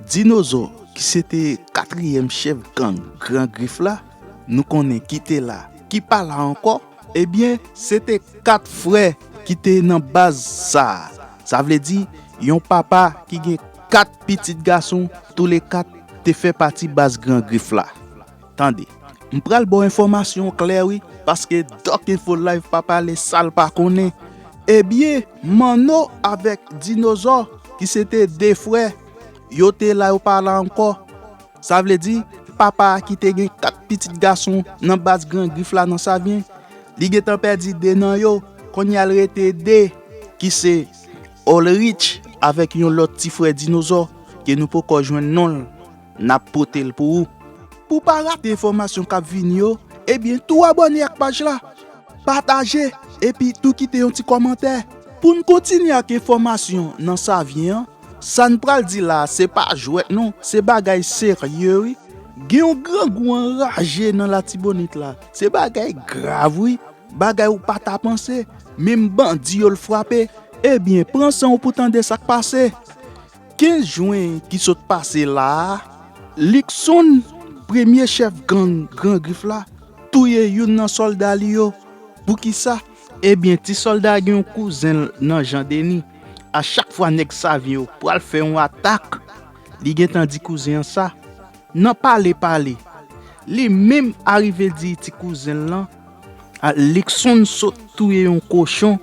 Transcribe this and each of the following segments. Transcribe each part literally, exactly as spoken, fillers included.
Dinozò, ki se te katriyèm chèf gang Gran Grif la, nou konnen ki te la, ki pa la ankò, ebyen, se te kat frè ki te nan baz sa a. Sa vle di, yon papa ki gen kat pitit gason, toule kat te fè pati baz Gran Grif la. Tande, m pral ba w enfòmasyon klè wi, paske Doc Info Live pa pale sa l pa konnen. Ebyen, Manno avèk Dinozò, ki se te de frè, yo te la, yo pa la ankò. Sa vle di, papa a ki te gen kat pitit gason nan baz Gran Grif la nan Savyen, li gentan pèdi de nan yo, kounye a l rete de, ki se Olrich avèk yon lòt ti frè Dinozò ke nou poko jwenn non l, n ap pote l pou ou. Pou w pa rate enfòmasyon k ap vini yo, ebyen, tou abòne ak paj la, pataje, epi tou kite yon ti kòmantè. Pou n kontinye ak enfòmasyon nan Savyen an, sa n pral di la a, se pa jwèt non, se bagay serye wi. Gen yon grangou anraje nan Latibonit la, se bagay grav wi, bagay ou pa ta panse, menm bandi yo l frape. Ebyen, pran san w pou tande sa k pase. Kenz jen ki sot pase la a, Luckson, premye chèf gang Gran Grif la, touye youn nan sòlda li yo. Poukisa? Ebyen, ti sòlda a gen yon kouzen l nan Jan Deni. A chak fwa nèg Savyen yo pral fè yon atak, li gentan di kouzen an sa. Nan pale pale, li menm arive di ti kouzen l lan, a, Luckson sot touye yon kochon.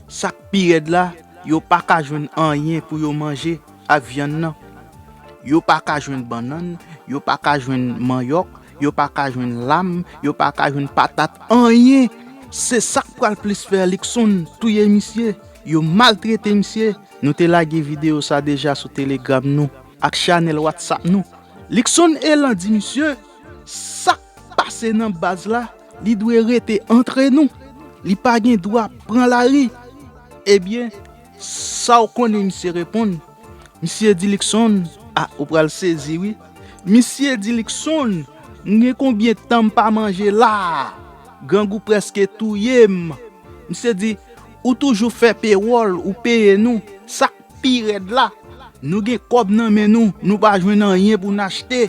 Sa k pi rèd la, yo pa ka jwenn anyen pou yo manje ak vyann nan. Yo pa ka jwenn bannann, yo pa ka jwenn manyòk, yo pa ka jwenn lam, yo pa ka jwenn patat, anyen. Se sa k pral plis fè Luckson touye misye. Yo maltrete misye. Nou te lage videyo sa deja sou Telegram nou ak chanèl WhatsApp nou. Luckson Elan di misye, sa k pase nan baz la, li dwe rete antre nou. Li pa gen dwa pran lari. Ebyen, sa w konnen misye reponn? Misye di Luckson, a, ou pral sezi wi. Misye di Luckson, m gen konbyen tan m pa manje la a? Grangou prèske touye m. Misye di, ou toujou fè pewòl, ou peye nou. Sa k pi rèd la, nou gen kòb nan men nou, nou pa jwenn anyen pou n achte.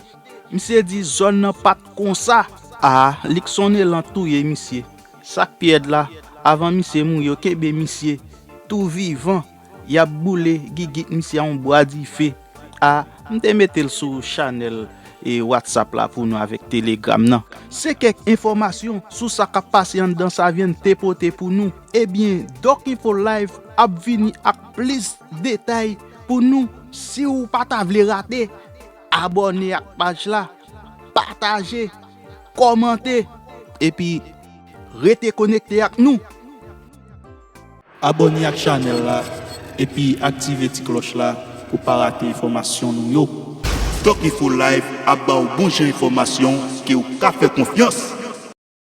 Misye di zòn nan pa t konsa. A, Luckson Elan touye misye. Sa k pi rèd la, avan misye mouri, yo kenbe misye tou vivan. Y ap boule gigit misye a yon bwa dife. A, m te mete l sou chanèl e WhatsApp la pou nou avèk Telegram nan. Se kèk enfòmasyon sou sa k ap pase anndan Savyen te pote pou nou. Ebyen, Doc Info Live ap vini ak plis detay pou nou. Si w pa ta vle rate, abòne ak paj la, pataje, kòmante, epi rete konekte ak nou. Abòne ak chanèl la, epi aktive ti klòch la pou pa rate enfòmasyon nou yo. Doc Info Live ap ba w bon jan enfòmasyon ke w ka fè konfyans.